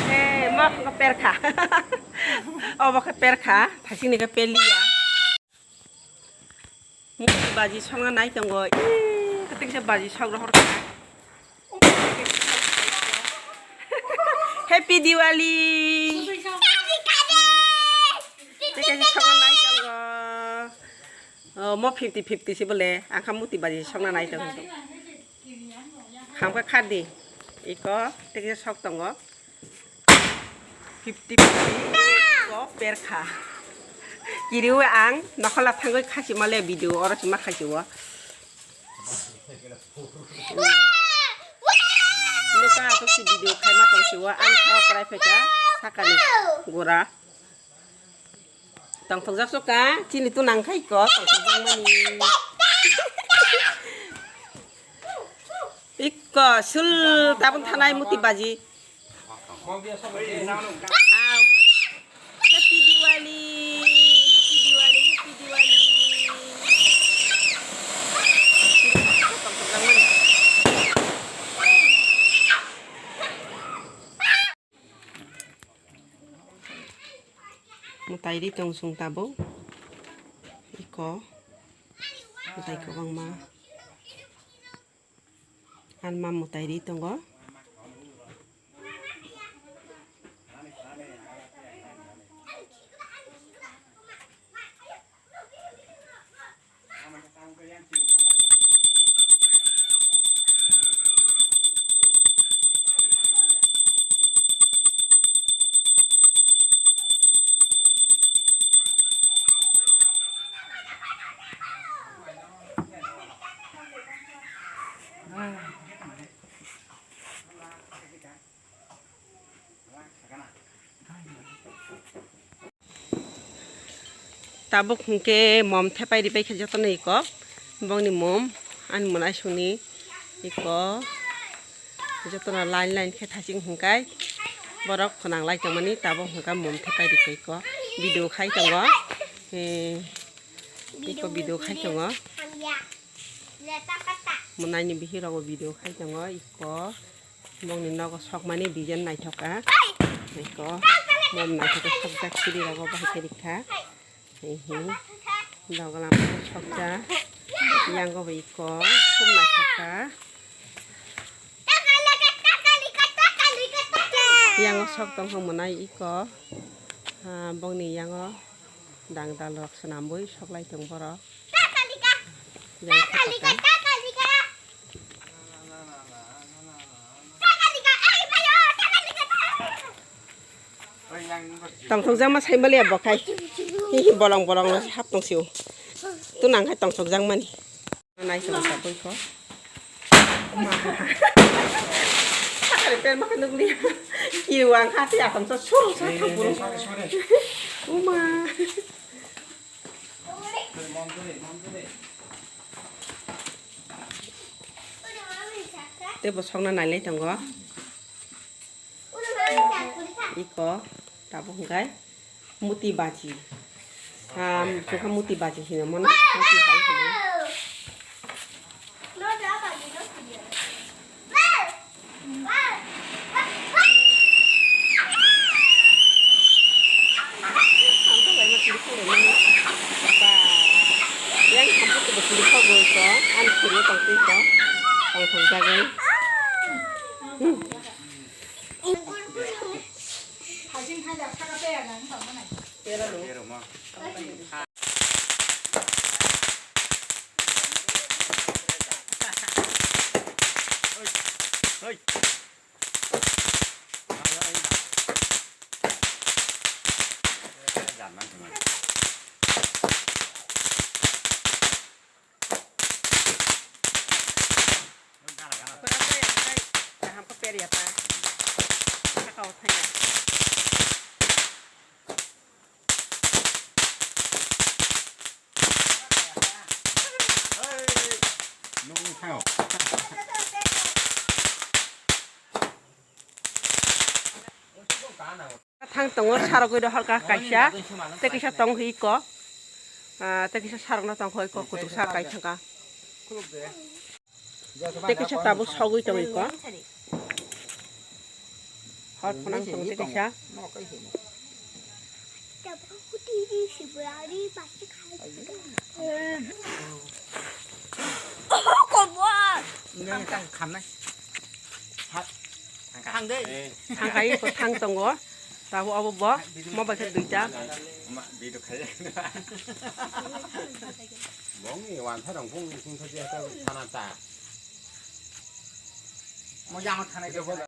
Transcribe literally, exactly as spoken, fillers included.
He, mo khe perkha. Obo khe perkha, thasini khe peliya. Muti baji songna nai tongo. Ih, katik se baji sok rohor kha. Happy Diwali. Tei kaisa sokna nai tongo. Oh, mo fifty fifty se bole. Ang kha muti baji sokna nai tongo. Khamkha khadi. Iko tei kaisa sok tongo. Fifty fifty ko perkha. Kiriwi ang nokhola thangwi khasi male video oro sima khasi o. Nuka asok si video khaima tong si o ang thok krai phaikha sakani gora. Tongthokjak soka chini tu nang khai ko tongthokjak mani. Ikko sul tabun thanai muti baji. Happy Diwali, Happy Diwali, Happy Diwali. Mwtai ri tong sung tabuk. Iko mwtai kwbangma. Alma mwtai ri tongo. Tabuk hwnkhe mom thepai ripai khe jotono iko bongni mom ani mwnaisongni iko jotono line line khe thaching hwnkhe borok khwnang lai tongmani tabuk hwnkhe mom thepai ripai iko video khai tongo. Eh, iko video khai tongo. Mwnaini bihik rogo video khai tongo iko. Bongni nogo sokmani design naithok kha. Iko mom naithok khe sokjak siri rogo bahai khe rikha. Hihi dogolam sokjak. Yango bo iko sum naithok kha. Yango sok tongkha mwnai iko. Ah, bongni yango dangdal rok swnambui soklai tong borok. Yang khe taka. Tongthokjakma saimaliya bo khai. Hihi bolong bolong no hap tong sio. Tu nang khai tongthokjakmani. Nai tong sa boi ko. Ma. Sakari pen ma nukli. Kiwang hati atam so sur sa thang puro. Uma. Tei bo sokna nailai tongo. Iko tabuk hwnkhe muti baji. Ah, chukha muti baji hino mono, muti hai hino. Yang sampai ke betul kau gol kau, an kiri tangki kau, tang tang jagai. Hmm. Kaham khe per ya ta. Saka o thang ya. Thang tongo sarok gwi rohor kha kaisa, tei kaisa tong hi ko, ah, tei kaisa sarok no tong kha iko kutuk sa kai thang kha, tei kaisa tabuk sogwi tong iko. Hor phunang tong tei kaisa. Nang tang khamnai. Thang dei. Thang hai ko thang tongo. Tabo abo bo mobile khe duita. Bongni wan tharong phung phung thajak thana ta. Mo yang thanai.